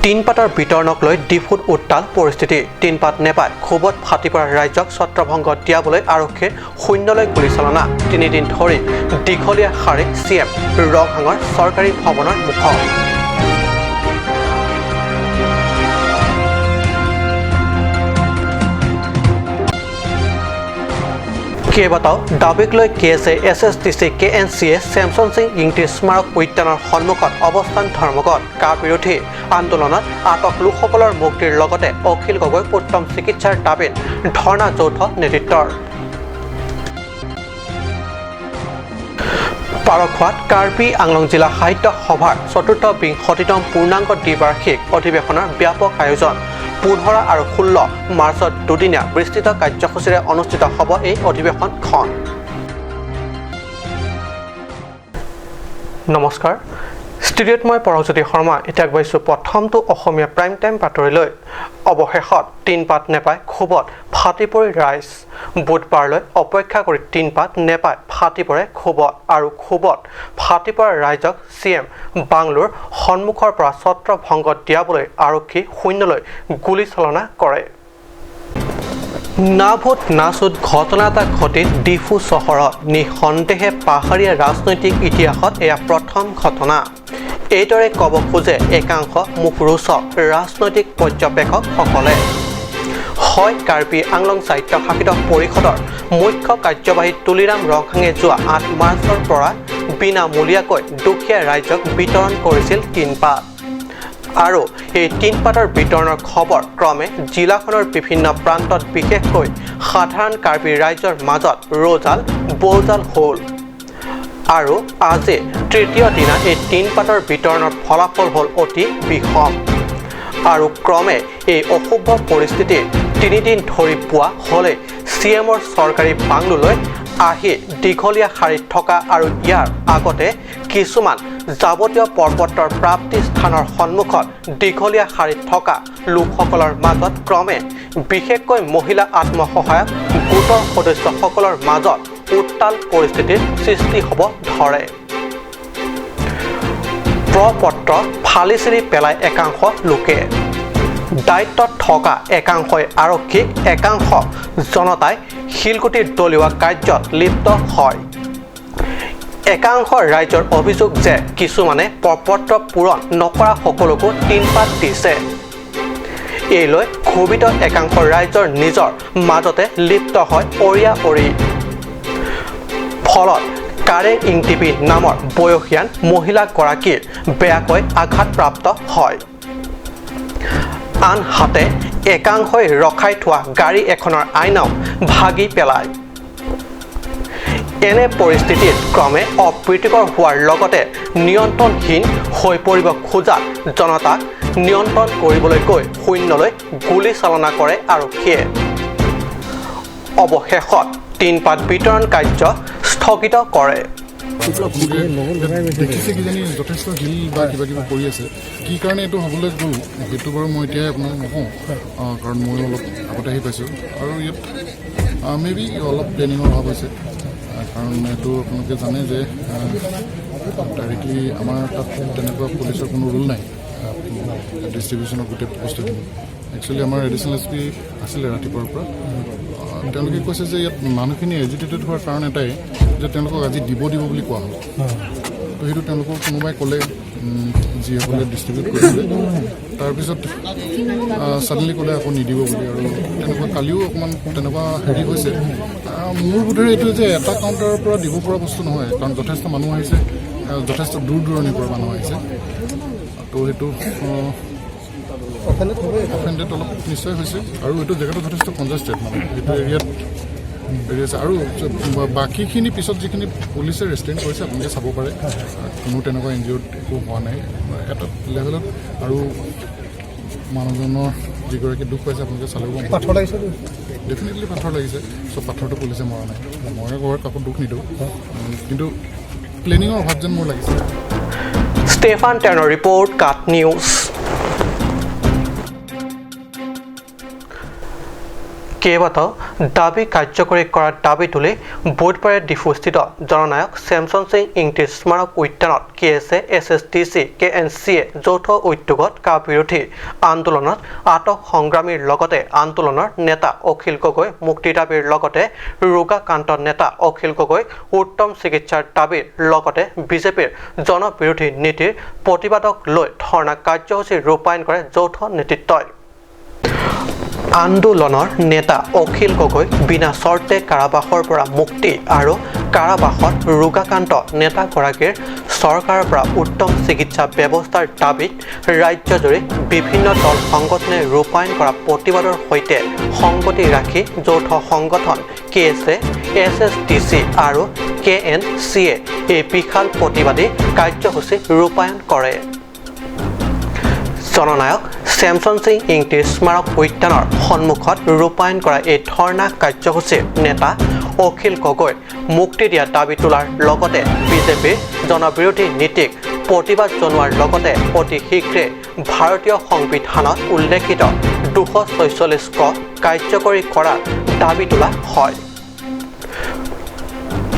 টিনপাতৰ বিতৰণক লৈ ডিফুত উত্তাল পৰিস্থিতি। টিনপাত নেপাই ক্ষোভত ফাটি পৰা ৰাইজক ছত্ৰভংগ দিয়াবলৈ আৰক্ষীৰ শূন্যলৈ গুলীচালনা। তিনিদিন ধৰি দীঘলীয়া শাৰী চি এম ৰংহাঙৰ চৰকাৰী ভৱনৰ মুখত। কেইবাটাও দাবীক লৈ K S A, S S T C, K N চিয়ে চেমছন সিং ইংতিৰ স্মাৰক উদ্যানৰ সন্মুখত অৱস্থান ধৰ্মঘট। কা বিৰোধী আন্দোলনত আটক লোকসকলৰ মুক্তিৰ লগতে অখিল গগৈক উত্তম চিকিৎসাৰ দাবীত ধৰ্ণা যৌথ নেতৃত্বৰ। পাৰখোৱাত কাৰ্বি আংলং জিলা সাহিত্য সভাৰ চতুৰ্থ বিংশতিতম পূৰ্ণাংগ দ্বিবাৰ্ষিক অধিৱেশনৰ ব্যাপক আয়োজন। 15 আৰু 16 মাৰ্চত দুদিনীয়া বিস্তৃত কাৰ্যসূচীৰে অনুষ্ঠিত হ'ব এই অধিৱেশনখন। নমস্কাৰ, ষ্টুডিঅ'ত মই পৰশজ্যোতি শৰ্মা। এতিয়া আগবাঢ়িছোঁ প্ৰথমটো অসমীয়া প্ৰাইম টাইম বাতৰিলৈ। অৱশেষত টিনপাত নেপাই ক্ষোভত ফাটি পৰি ৰাইজ। বুধবাৰলৈ অপেক্ষা কৰি টিনপাত নেপাই ফাটি পৰে ক্ষোভত আৰু ক্ষোভত ফাটি পৰা ৰাইজক চি এম বাংলোৰ সন্মুখৰ পৰা ছত্ৰভংগ দিয়াবলৈ আৰক্ষী শূন্যলৈ গুলীচালনা কৰে। নাভূত নাচুত ঘটনা এটা ঘটিল ডিফু চহৰত। নিঃসন্দেহে পাহাৰীয়া ৰাজনৈতিক ইতিহাসত এয়া প্ৰথম ঘটনা। এইদৰে ক'ব খোজে একাংশ মুখৰোচক ৰাজনৈতিক পৰ্যবেক্ষকসকলে। হয়, কাৰ্বি আংলং স্বায়ত্তশাসিত পৰিষদৰ মুখ্য কাৰ্যবাহী তুলিৰাম ৰংহাঙে যোৱা 8 মাৰ্চৰ পৰা বিনামূলীয়াকৈ দুখীয়া ৰাইজক বিতৰণ কৰিছিল টিনপাত। আৰু এই টিনপাতৰ বিতৰণৰ খবৰ ক্ৰমে জিলাখনৰ বিভিন্ন প্ৰান্তত বিশেষকৈ সাধাৰণ কাৰ্বি ৰাইজৰ মাজত ৰৌজাল বৌজাল হ'ল। আৰু আজি তৃতীয় দিনা এই টিনপাতৰ বিতৰণৰ ফলাফল হ'ল অতি বিষম। আৰু ক্ৰমে এই অশুভ পৰিস্থিতি তিনিদিন ধৰি পোৱা হ'লে চি এমৰ চৰকাৰী বাংলোলৈ আহি দীঘলীয়া শাৰীত থকা আৰু ইয়াৰ আগতে কিছুমান যাৱতীয় প্ৰপত্ৰৰ প্ৰাপ্তি স্থানৰ সন্মুখত দীঘলীয়া শাৰীত থকা লোকসকলৰ মাজত ক্ৰমে বিশেষকৈ মহিলা আত্মসহায়ক গোটৰ সদস্যসকলৰ মাজত উত্তাল পৰিস্থিতিৰ সৃষ্টি হ'ব ধৰে। প্ৰপত্ৰ ফালি চিৰি পেলাই একাংশ লোকে। দায়িত্বত থকা একাংশই আৰক্ষীক, একাংশ জনতাই শিলগুটি দলিওৱা কাৰ্যত লিপ্ত হয়। একাংশ ৰাইজৰ অভিযোগ যে কিছুমানে প্ৰপত্ৰ পূৰণ নকৰা সকলোকো টিনপাত দিছে। এই লৈ ক্ষোভিত একাংশ ৰাইজৰ নিজৰ মাজতে লিপ্ত হয় অৰিয়া অৰি। ফলত কাৰেং ইংটিপি নামৰ বয়সীয়ান মহিলাগৰাকীৰ বেয়াকৈ আঘাতপ্ৰাপ্ত হয়। আনহাতে একাংশই ৰখাই থোৱা গাড়ী এখনৰ আইনাও ভাগি পেলায়। এনে পৰিস্থিতিত ক্ৰমে অপ্ৰীতিকৰ হোৱাৰ লগতে নিয়ন্ত্ৰণহীন হৈ পৰিব খোজা জনতাক নিয়ন্ত্ৰণ কৰিবলৈ গৈ শূন্যলৈ গুলীচালনা কৰে আৰক্ষীয়ে। অৱশেষত টিনপাত বিতৰণ কাৰ্য স্থগিত কৰে। দেখিছে কিজানি যথেষ্ট শিল বা কিবা কিবি পৰি আছে। কি কাৰণে এইটো হ'বলৈ গ'ল সেইটো বাৰু মই এতিয়াই আপোনাক নকওঁ, কাৰণ ময়ো অলপ আগতে আহি পাইছোঁ। আৰু ইয়াত মে বি অলপ প্লেনিঙৰ অভাৱ হৈছে, কাৰণ এইটো আপোনালোকে জানে যে ডাইৰেক্টলি আমাৰ তাত তেনেকুৱা পুলিচৰ কোনো ৰোল নাই ডিষ্ট্ৰিবিউশ্যনৰ গোটেই বস্তুখিনি। একচুৱেলি আমাৰ এডিশ্যনেল এছ পি আছিলে ৰাতিপুৱাৰ পৰা। তেওঁলোকে কৈছে যে ইয়াত মানুহখিনি এজিটেটেড হোৱাৰ কাৰণ এটাই যে তেওঁলোকক আজি দিব দিব বুলি কোৱা হ'ল। তো সেইটো তেওঁলোকক কোনোবাই ক'লে, যিসকলে ডিষ্ট্ৰিবিউট কৰিছিলে। তাৰপিছত ছাডেনলি ক'লে আকৌ নিদিব বুলি। আৰু তেনেকুৱা কালিও অকণমান তেনেকুৱা হেৰি হৈছে। মোৰ বোধেৰে এইটো যে এটা কাউণ্টাৰৰ পৰা দিব পৰা বস্তু নহয়, কাৰণ যথেষ্ট মানুহ আহিছে, যথেষ্ট দূৰ দূৰণিৰ পৰা মানুহ আহিছে। তো সেইটো অফেণ্ডেড অলপ নিশ্চয় হৈছে। আৰু এইটো জেগাটো যথেষ্ট কনজেষ্টেড, মানে সেইটো এৰিয়াত হেৰি আছে। আৰু বাকীখিনি পিছত যিখিনি পুলিচে ৰেষ্ট্ৰেইন কৰিছে আপোনালোকে চাব পাৰে, কোনো তেনেকুৱা ইনজিঅ'ত একো হোৱা নাই এটা লেভেলত। আৰু মানুহজনৰ যিগৰাকী দুখ পাইছে আপোনালোকে চালেও গম পাব। পাথৰ লাগিছে। ডেফিনেটলি পাথৰ লাগিছে। চ' পাথৰটো পুলিচে মৰা নাই। মই ঘৰত কাকো দুখ নিদিওঁ, কিন্তু প্লেনিঙৰ অভাৱ যেন মোৰ লাগিছে। ষ্টেফান টেনৰ ৰিপৰ্ট, কাট নিউজ। কেইবাটাও দাবী কাৰ্যকৰী কৰাৰ দাবী তুলি বুধবাৰে ডিফুস্থিত জননায়ক চেমছন সিং ইংতিৰ স্মাৰক উদ্যানত K S A, S S T C, K N চিয়ে যৌথ উদ্যোগত কা বিৰোধী আন্দোলনত আটক সংগ্ৰামীৰ লগতে আন্দোলনৰ নেতা অখিল গগৈ মুক্তি দাবীৰ লগতে ৰোগাক্ৰান্ত নেতা অখিল গগৈক উত্তম চিকিৎসাৰ দাবীৰ লগতে বিজেপিৰ জনবিৰোধী নীতিৰ প্ৰতিবাদক লৈ ধৰ্ণা কাৰ্যসূচী ৰূপায়ণ কৰে যৌথ নেতৃত্বই। আন্দোলনৰ নেতা অখিল গগৈক বিনা চৰ্তে কাৰাবাসৰ পৰা মুক্তি আৰু কাৰাবাসত ৰোগাক্ৰান্ত নেতাগৰাকীৰ চৰকাৰৰ পৰা উত্তম চিকিৎসা ব্যৱস্থাৰ দাবীত ৰাজ্যজুৰি বিভিন্ন দল সংগঠনে ৰূপায়ণ কৰা প্ৰতিবাদৰ সৈতে সংগতি ৰাখি যৌথ সংগঠন কে S A, S S T C আৰু কে এন চিয়ে এই বিশাল প্ৰতিবাদী কাৰ্যসূচী ৰূপায়ণ কৰে। জননায়ক চেমছন সিং ইংতিৰ স্মাৰক উদ্যানৰ সন্মুখত ৰূপায়ণ কৰা এই ধৰ্ণা কাৰ্যসূচীৰ নেতা অখিল গগৈ মুক্তি দিয়া দাবী তোলাৰ লগতে বিজেপিৰ জনবিৰোধী নীতিক প্ৰতিবাদ জনোৱাৰ লগতে অতি শীঘ্ৰে ভাৰতীয় সংবিধানত উল্লেখিত 246 ক কাৰ্যকৰী কৰাৰ দাবী তোলা হয়।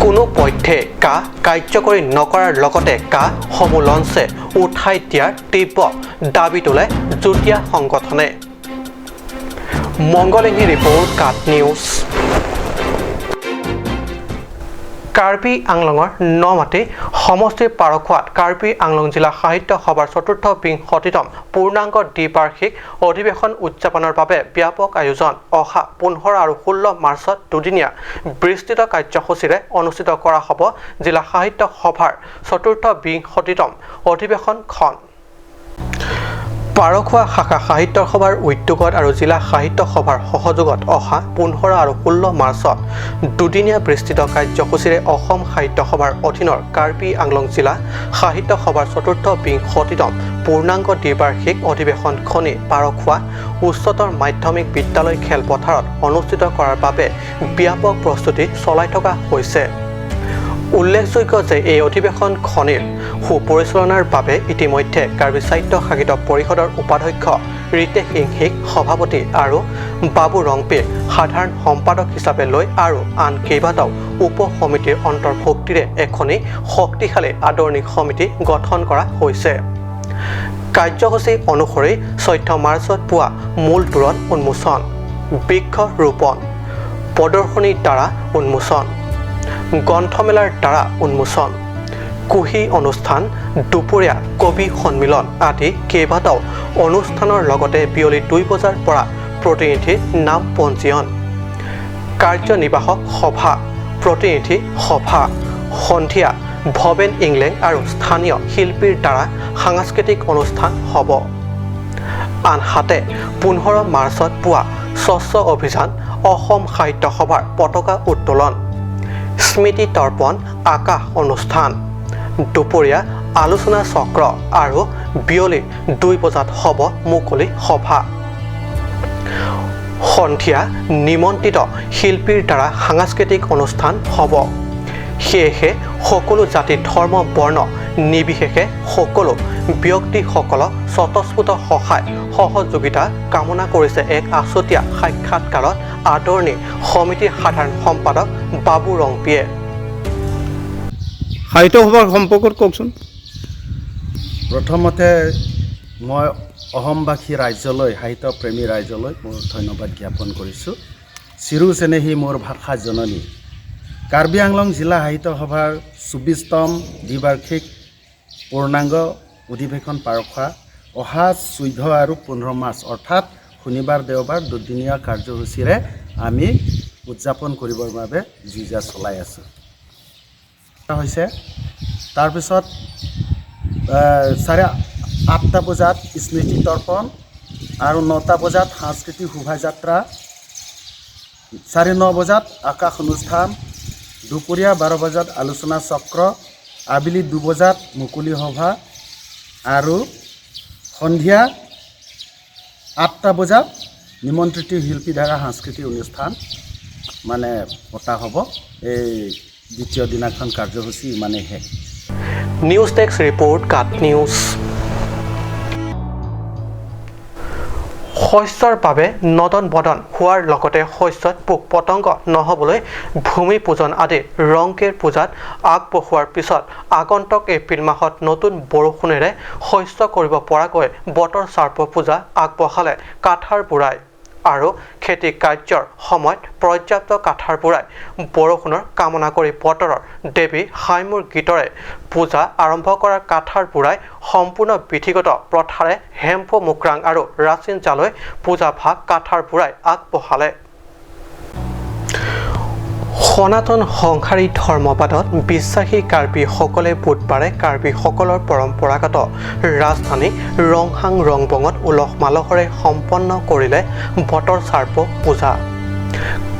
কোনো পধ্যে কা কাৰ্যকৰী নকৰাৰ লগতে কা সমূলঞ্চে উঠাই দিয়াৰ তীব্ৰ দাবী তোলে যুটীয়া সংগঠনে। মংগলিংহী ৰিপৰ্ট, কাট নিউজ। কাৰ্বি আংলঙৰ নমাটি সমষ্টিৰ পাৰখোৱাত কাৰ্বি আংলং জিলা সাহিত্য সভাৰ চতুৰ্থ বিংশতিতম পূৰ্ণাংগ দ্বিবাৰ্ষিক অধিৱেশন উদযাপনৰ বাবে ব্যাপক আয়োজন। অহা 15 আৰু 16 মাৰ্চত দুদিনীয়া বিস্তৃত কাৰ্যসূচীৰে অনুষ্ঠিত কৰা হ'ব জিলা সাহিত্য সভাৰ চতুৰ্থ বিংশতিতম অধিৱেশনখন। পাৰখোৱা শাখা সাহিত্য সভাৰ উদ্যোগত আৰু জিলা সাহিত্য সভাৰ সহযোগত অহা 15 আৰু 16 মাৰ্চত দুদিনীয়া বিস্তৃত কাৰ্যসূচীৰে অসম সাহিত্য সভাৰ অধীনৰ কাৰ্বি আংলং জিলা সাহিত্য সভাৰ চতুৰ্থ বিংশতিতম পূৰ্ণাংগ দ্বিবাৰ্ষিক অধিৱেশনখনি পাৰখোৱা উচ্চতৰ মাধ্যমিক বিদ্যালয় খেলপথাৰত অনুষ্ঠিত কৰাৰ বাবে ব্যাপক প্ৰস্তুতি চলাই থকা হৈছে। উল্লেখযোগ্য যে এই অধিৱেশনখনিৰ সুপৰিচালনাৰ বাবে ইতিমধ্যে কাৰ্বি স্বায়ত্ত শাসিত পৰিষদৰ উপাধ্যক্ষ ৰিতেশ ইংহিক সভাপতি আৰু বাবু ৰংপিক সাধাৰণ সম্পাদক হিচাপে লৈ আৰু আন কেইবাটাও উপ সমিতিৰ অন্তৰ্ভুক্তিৰে এখনি শক্তিশালী আদৰণি সমিতি গঠন কৰা হৈছে। কাৰ্যসূচী অনুসৰি 14 মাৰ্চত পুৱা মূল তোৰণ উন্মোচন, বৃক্ষৰোপণ, প্ৰদৰ্শনীৰ দ্বাৰা উন্মোচন, গ্ৰন্থমেলাৰ দ্বাৰা উন্মোচন, কুঁহি অনুষ্ঠান, দুপৰীয়া কবি সন্মিলন আদি কেইবাটাও অনুষ্ঠানৰ লগতে বিয়লি 2 বজাৰ পৰা প্ৰতিনিধিৰ নাম পঞ্জীয়ন, কাৰ্যনিৰ্বাহক সভা, প্ৰতিনিধি সভা, সন্ধিয়া ভৱেন ইংলেং আৰু স্থানীয় শিল্পীৰ দ্বাৰা সাংস্কৃতিক অনুষ্ঠান হ'ব। আনহাতে 15 মাৰ্চত পুৱা স্বচ্ছ অভিযান, অসম সাহিত্য সভাৰ পতাকা উত্তোলন, স্মৃতি তৰ্পণ, আকাশ অনুষ্ঠান, দুপৰীয়া আলোচনা চক্ৰ আৰু বিয়লি 2 বজাত হ'ব মুকলি সভা। সন্ধিয়া নিমন্ত্ৰিত শিল্পীৰ দ্বাৰা সাংস্কৃতিক অনুষ্ঠান হ'ব। সেয়েহে সকলো জাতি ধৰ্ম বৰ্ণ নিৰ্বিশেষে সকলো ব্যক্তিসকলক স্বতঃস্ফূৰ্ত সহায় সহযোগিতা কামনা কৰিছে এক আছুতীয়া সাক্ষাৎকাৰত আদৰণি সমিতিৰ সাধাৰণ সম্পাদক বাবু ৰংপিয়ে। সাহিত্য সভাৰ সম্পৰ্কত কওকচোন। প্ৰথমতে মই অসমবাসী ৰাইজলৈ, সাহিত্যপ্ৰেমী ৰাইজলৈ মোৰ ধন্যবাদ জ্ঞাপন কৰিছোঁ। চিৰু চেনেহী মোৰ ভাষা জননী। কাৰ্বি আংলং জিলা সাহিত্য সভাৰ 24তম দ্বিবাৰ্ষিক পূৰ্ণাংগ অধিৱেশন পাৰখোৱা অহা 14 আৰু 15 মাৰ্চ, অৰ্থাৎ শনিবাৰ দেওবাৰ দুদিনীয়া কাৰ্যসূচীৰে আমি উদযাপন কৰিবৰ বাবে যো-জা চলাই আছোঁ হৈছে। তাৰপিছত 8:30 বজাত স্মৃতি তৰ্পণ আৰু 9টা বজাত সাংস্কৃতিক শোভাযাত্ৰা, 9:30 বজাত আকাশ অনুষ্ঠান, দুপৰীয়া 12 বজাত আলোচনা চক্ৰ, আবেলি 2 বজাত মুকলি সভা আৰু সন্ধিয়া 8টা বজাত নিমন্ত্ৰিত শিল্পী দ্বাৰা সাংস্কৃতিক অনুষ্ঠান মানে পতা হ'ব। এই দ্বিতীয় দিনাখন কাৰ্যসূচী ইমানেই শেষ। নিউজ ডেস্ক ৰিপৰ্ট, কাট নিউজ। শস্যৰ বাবে নদন বদন হোৱাৰ লগতে শস্যত পোক পতংগ নহ'বলৈ ভূমি পূজন আদি ৰংকেৰ পূজাত আগবঢ়োৱাৰ পিছত আগন্তুক এপ্ৰিল মাহত নতুন বৰষুণেৰে শস্য কৰিব পৰাকৈ বতৰ চাৰ্প পূজা আগবঢ়ালে কাঠাৰ বুঢ়াই আৰু খেতি কাৰ্যৰ সময়ত পৰ্যাপ্ত কাঠাৰ বুঢ়াই বৰষুণৰ কামনা কৰি বতৰৰ দেৱী হাইমুৰ গীতৰে পূজা আৰম্ভ কৰা কাঠাৰ বুঢ়াই সম্পূৰ্ণ বিধিগত প্ৰথাৰে হেম্ফু মুকৰাং আৰু ৰাচিন জালৈ পূজা ভাগ কাঠাৰ বুঢ়াই আগবঢ়ালে। সনাতন সংসাৰী ধৰ্মবাদত বিশ্বাসী কাৰ্বিসকলে বুধবাৰে কাৰ্বিসকলৰ পৰম্পৰাগত ৰাজধানী ৰংহাং ৰংবঙত উলহ মালহেৰে সম্পন্ন কৰিলে বতৰ চাৰ্প পূজা।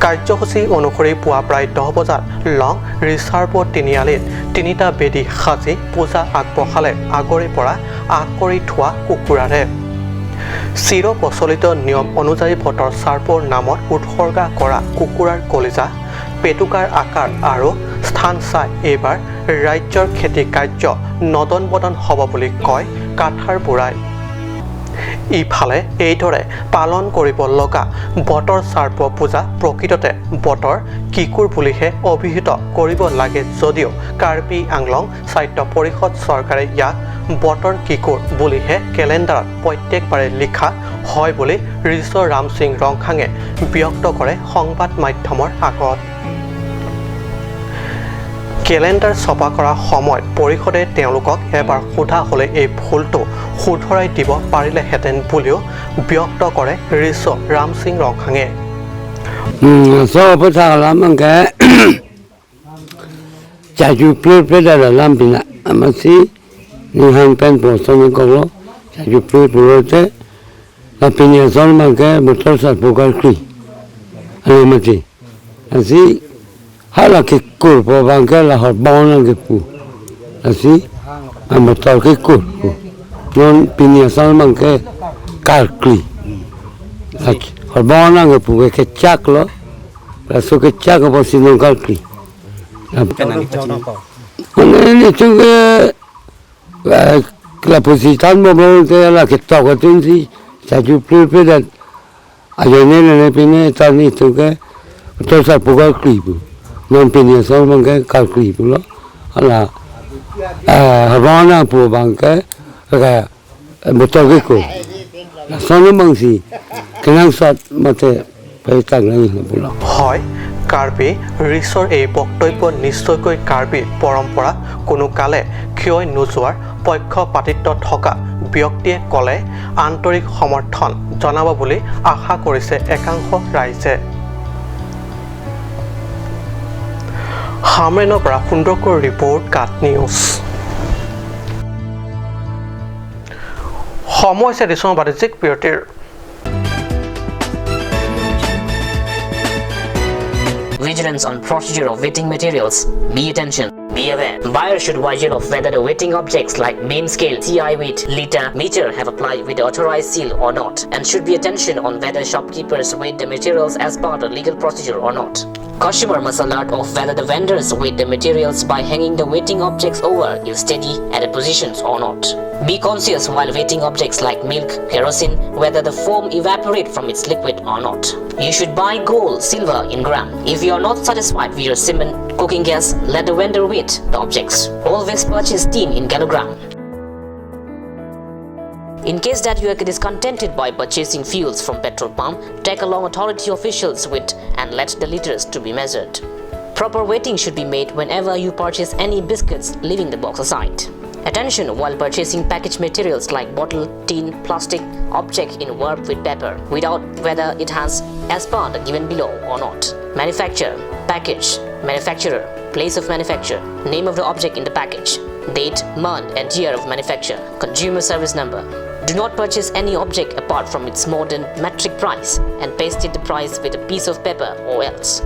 কাৰ্যসূচী অনুসৰি পুৱা প্ৰায় 10 বজাত লং ৰিচাৰ্ভ তিনিআলিত তিনিটা বেদী সাজি পূজা আগবঢ়ালে আগৰে পৰা আগ কৰি থোৱা কুকুৰাৰে। চিৰ প্ৰচলিত নিয়ম অনুযায়ী বতৰ চাৰ্পৰ নামত উৎসৰ্গা কৰা কুকুৰাৰ কলিজা পেটুকাৰ আকাৰ আৰু স্থান চাই এইবাৰ ৰাজ্যৰ খেতি কাৰ্য নদন বদন হ'ব বুলি কয় কাঠাৰ বুঢ়াই। ইফালে এইদৰে পালন কৰিব লগা বতৰ চাৰ্প পূজা প্ৰকৃততে বতৰ কিকুৰ বুলিহে অভিহিত কৰিব লাগে যদিও কাৰ্বি আংলং স্বায়ত্ত পৰিষদ চৰকাৰে ইয়াক বতৰ কিকুৰ বুলিহে কেলেণ্ডাৰত প্ৰত্যেকবাৰে লিখা হয় বুলি ঋষ ৰামসিং ৰংখাঙে ব্যক্ত কৰে সংবাদ মাধ্যমৰ আগত। কেলেণ্ডাৰ ছপা কৰাৰ সময়ত পৰিষদে তেওঁলোকক এবাৰ সোধা হ'লে এই ভুলটো শুধৰাই দিব পাৰিলেহেঁতেন বুলিও ব্যক্ত কৰে ঋষ Ram Singh ৰংখাঙে। Hala que curvo banca la horbona que pu. Así, a motor que curvo. Non piña salman que calcli. Aquí, horbona que pu que chaclo. La so que chaco por si non calcli. Ni tu que la posición momento la que toca tinsi, sa ju plus de ayone ne pine tal ni tu que todo sa pu calcli. Non piña salman que calcli lo. Ala Havana pu banca que motor que ko. La sonu mangsi kenang sat mate paitang nang pulo. হয় কাৰ্বি ঋষৰ এই বক্তব্য নিশ্চয়কৈ কাৰ্বি পৰম্পৰা কোনো কালে ক্ষয় নোযোৱাৰ পক্ষপাতিত্ব থকা ব্যক্তিয়ে ক'লে আন্তৰিক সমৰ্থন জনাব বুলি আশা কৰিছে একাংশ ৰাইজে। হামৰেনৰ পৰা সুন্দৰকৈ ৰিপৰ্ট কাট নিউজ। সময় হৈছে দিছোঁ বাণিজ্যিক বিৰতিৰ। Vigilance on procedure of weighting materials. Be attention. Be aware. Buyer should vigil of whether the weighting objects like main scale, CI weight, liter, meter have applied with the authorized seal or not, and should be attention on whether shopkeepers weight the materials as part of legal procedure or not. Customer must alert of whether the vendors weight the materials by hanging the weighting objects over if steady at a positions or not. Be conscious while weighting objects like milk, kerosene, whether the foam evaporate from its liquid or not. You should buy gold, silver in gram. If you are not satisfied with your cement, cooking gas, let the vendor weight the objects. Always purchase tin in kilogram. In case that you are discontented by purchasing fuels from petrol pump, take along authority officials with and let the liters to be measured. Proper weighting should be made whenever you purchase any biscuits, leaving the box aside. Attention while purchasing packaged materials like bottle, tin, plastic, object in warp with paper, without whether it has as per the given below or not. Manufacturer, package, manufacturer, place of manufacture, name of the object in the package, date, month and year of manufacture, consumer service number. Do not purchase any object apart from its modern metric price and paste it the price with a piece of paper or else.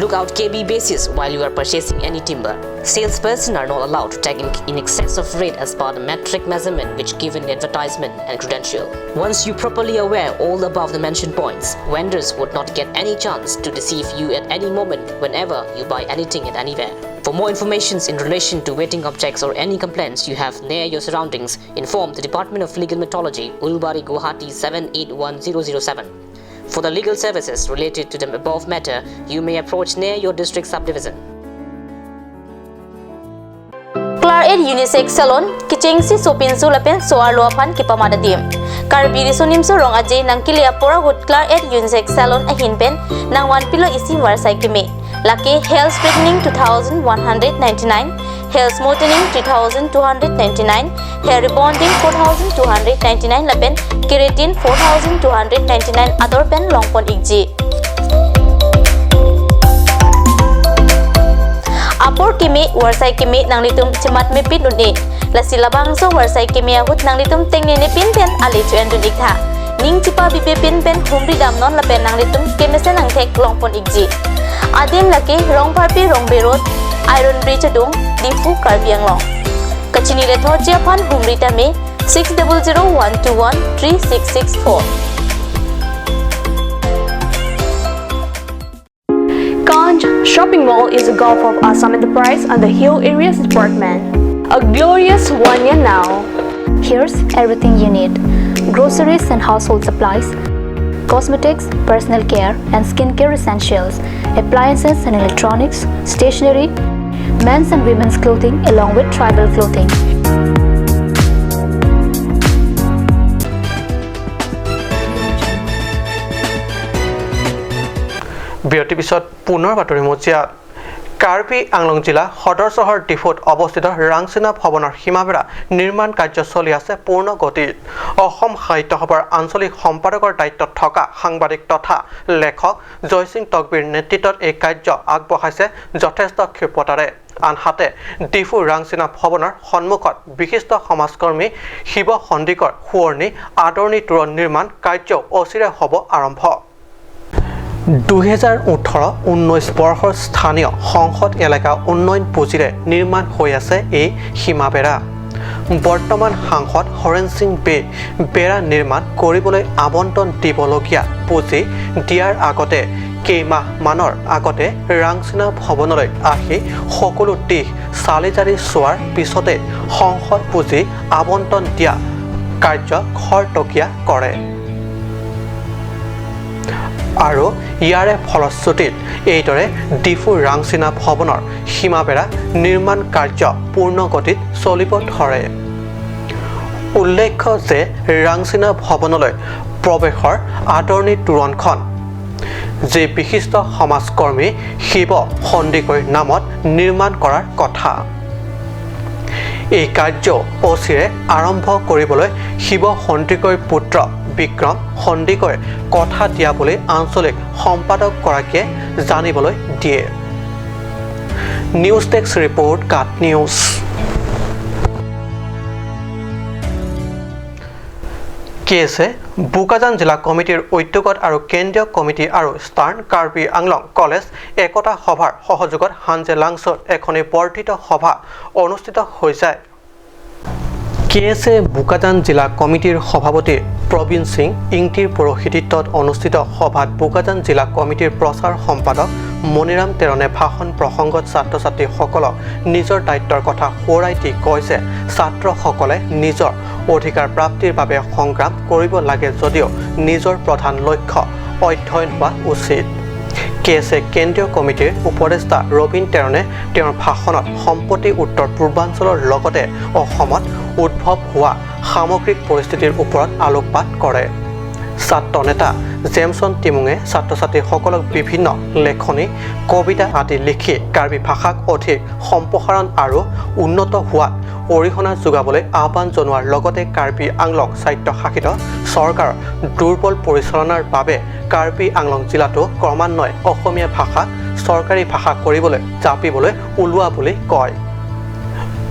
Look out KB basis while you are purchasing any timber. Salesperson are not allowed to take in excess of rate as per the metric measurement which given the advertisement and credential. Once you properly aware all above the mentioned points, vendors would not get any chance to deceive you at any moment whenever you buy anything at anywhere. For more information in relation to weighting objects or any complaints you have near your surroundings, inform the Department of Legal Metrology, Ulubari, Guwahati 781007. For the legal services related to the above matter, you may approach near your district subdivision. Klar et unisex salon kichengsi sopinsu lapen soar loapan kipamada dim. Karbi risonim so rong aje nang kilia pora hut klar et unisex salon ahin pen nang wan pilo isi warsai kime. Laki hair straightening 2199, hair smoothening 3299, hair rebonding 4299 lapen keratin 4299 ador pen longpon ikji. Apor kimi warsai kimi nanglitum cemat mepin unni lasi labang so warsai kimi ahut nanglitum tengne ne pin pen ali chuen dun ikha ning chipa bibe pin pen humri dam non lapen nanglitum kemesen ang thek longpon ikji adim laki rongpharpi rongbe road iron bridge dung Diphu Karbi Anglong kachini le thochia phan humri tame 6001213664. Ganj Shopping Mall is a Gulf of Assam Enterprise and the Hill Areas Department. A glorious 1 year now. Here's everything you need: groceries and household supplies, cosmetics, personal care and skincare essentials, appliances and electronics, stationery, men's and women's clothing along with tribal clothing. বিৰতিৰ পিছত পুনৰ বাতৰি মজিয়াত কাৰ্বি আংলং জিলা সদৰ চহৰ ডিফুত অৱস্থিত ৰাংচিনা ভৱনৰ সীমাবেৰা নিৰ্মাণ কাৰ্য চলি আছে পূৰ্ণ গতিত। অসম সাহিত্য সভাৰ আঞ্চলিক সম্পাদকৰ দায়িত্বত থকা সাংবাদিক তথা লেখক জয়সিং তকবীৰ নেতৃত্বত এই কাৰ্য আগবঢ়াইছে যথেষ্ট ক্ষিপ্ৰতাৰে। আনহাতে ডিফু ৰাংচিনা ভৱনৰ সন্মুখত বিশিষ্ট সমাজকৰ্মী শিৱ সন্দিকৰ সোঁৱৰণী আদৰণি তোৰণ নিৰ্মাণ কাৰ্য অচিৰে হ'ব আৰম্ভ। 2018-19 বৰ্ষৰ স্থানীয় সংসদ এলেকা উন্নয়ন পুঁজিৰে নিৰ্মাণ হৈ আছে এই সীমাবেৰা। বৰ্তমান সাংসদ হৰেণ সিং বে বেৰা নিৰ্মাণ কৰিবলৈ আবণ্টন দিবলগীয়া পুঁজি দিয়াৰ আগতে কেইমাহমানৰ আগতে ৰাংচিনা ভৱনলৈ আহি সকলো দিশ চালি জাৰি চোৱাৰ পিছতে সংসদ পুঁজি আবণ্টন দিয়া কাৰ্য খৰতকীয়া কৰে আৰু ইয়াৰে ফলশ্ৰুতিত এইদৰে ডিফু ৰাংচিনা ভৱনৰ সীমাবেৰা নিৰ্মাণ কাৰ্য পূৰ্ণ গতিত চলিব ধৰে। উল্লেখ্য যে ৰাংচিনা ভৱনলৈ প্ৰৱেশৰ আদৰণি তোৰণখন যি বিশিষ্ট সমাজকৰ্মী শিৱ সন্দিকৈৰ নামত নিৰ্মাণ কৰাৰ কথা, এই কাৰ্য অচিৰে আৰম্ভ কৰিবলৈ শিৱ সন্দিকৈৰ পুত্ৰ বিক্ৰম সন্দিকৈ কথা দিয়া বুলি আঞ্চলিক সম্পাদকগৰাকীয়ে জানিবলৈ দিয়ে। News desk report, cut news. কেছে বোকাজান জিলা কমিটিৰ উদ্যোগত আৰু কেন্দ্ৰীয় কমিটি আৰু ইষ্টাৰ্ণ কাৰ্বি আংলং কলেজ একতা সভাৰ সহযোগত হাঞ্জে লাংছত এখনি বৰ্ধিত সভা অনুষ্ঠিত হৈ যায়। কেছে বোকাজান জিলা কমিটিৰ সভাপতি প্ৰবীণ সিং ইংটিৰ পৌৰোহিত্যত অনুষ্ঠিত সভাত বোকাজান জিলা কমিটিৰ প্ৰচাৰ সম্পাদক মণিৰাম তেৰণে ভাষণ প্ৰসংগত ছাত্ৰ ছাত্ৰীসকলক নিজৰ দায়িত্বৰ কথা সোঁৱৰাই দি কয় যে ছাত্ৰসকলে নিজৰ অধিকাৰ প্ৰাপ্তিৰ বাবে সংগ্ৰাম কৰিব লাগে যদিও নিজৰ প্ৰধান লক্ষ্য অধ্যয়ন হোৱা উচিত। কেছে কেন্দ্ৰীয় কমিটিৰ উপদেষ্টা ৰবীন তেৰণে তেওঁৰ ভাষণত সম্প্ৰতি উত্তৰ পূৰ্বাঞ্চলৰ লগতে অসমত উদ্ভৱ হোৱা সামগ্ৰিক পৰিস্থিতিৰ ওপৰত আলোকপাত কৰে। ছাত্ৰ নেতা জেমছন টিমুঙে ছাত্ৰ ছাত্ৰীসকলক বিভিন্ন লেখনি, কবিতা আদি লিখি কাৰ্বি ভাষাক অধিক সম্প্ৰসাৰণ আৰু উন্নত হোৱাত অৰিহণা যোগাবলৈ আহ্বান জনোৱাৰ লগতে কাৰ্বি আংলং স্বায়ত্তশাসিত চৰকাৰৰ দুৰ্বল পৰিচালনাৰ বাবে কাৰ্বি আংলং জিলাটো ক্ৰমান্বয়ে অসমীয়া ভাষাক চৰকাৰী ভাষা কৰিবলৈ জাপিবলৈ ওলোৱা বুলি কয়।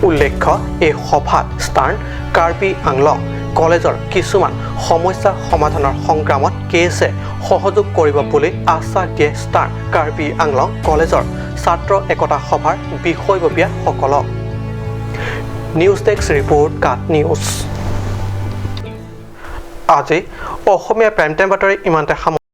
উল্লেখ্য এই সভাত ইষ্টাৰ্ণ কাৰ্বি আংলং কলেজৰ কিছুমান সমস্যা সমাধানৰ সংগ্ৰামত কেছে সহযোগ কৰিব বুলি আশ্বাস দিয়ে ইষ্টাৰ্ণ কাৰ্বি আংলং কলেজৰ ছাত্ৰ একতা সভাৰ বিষয়ববীয়াসকলক। News desk report, cut news. আজি অসমীয়া প্ৰাইম টাইম বাতৰি ইমানতে সামৰিছোঁ।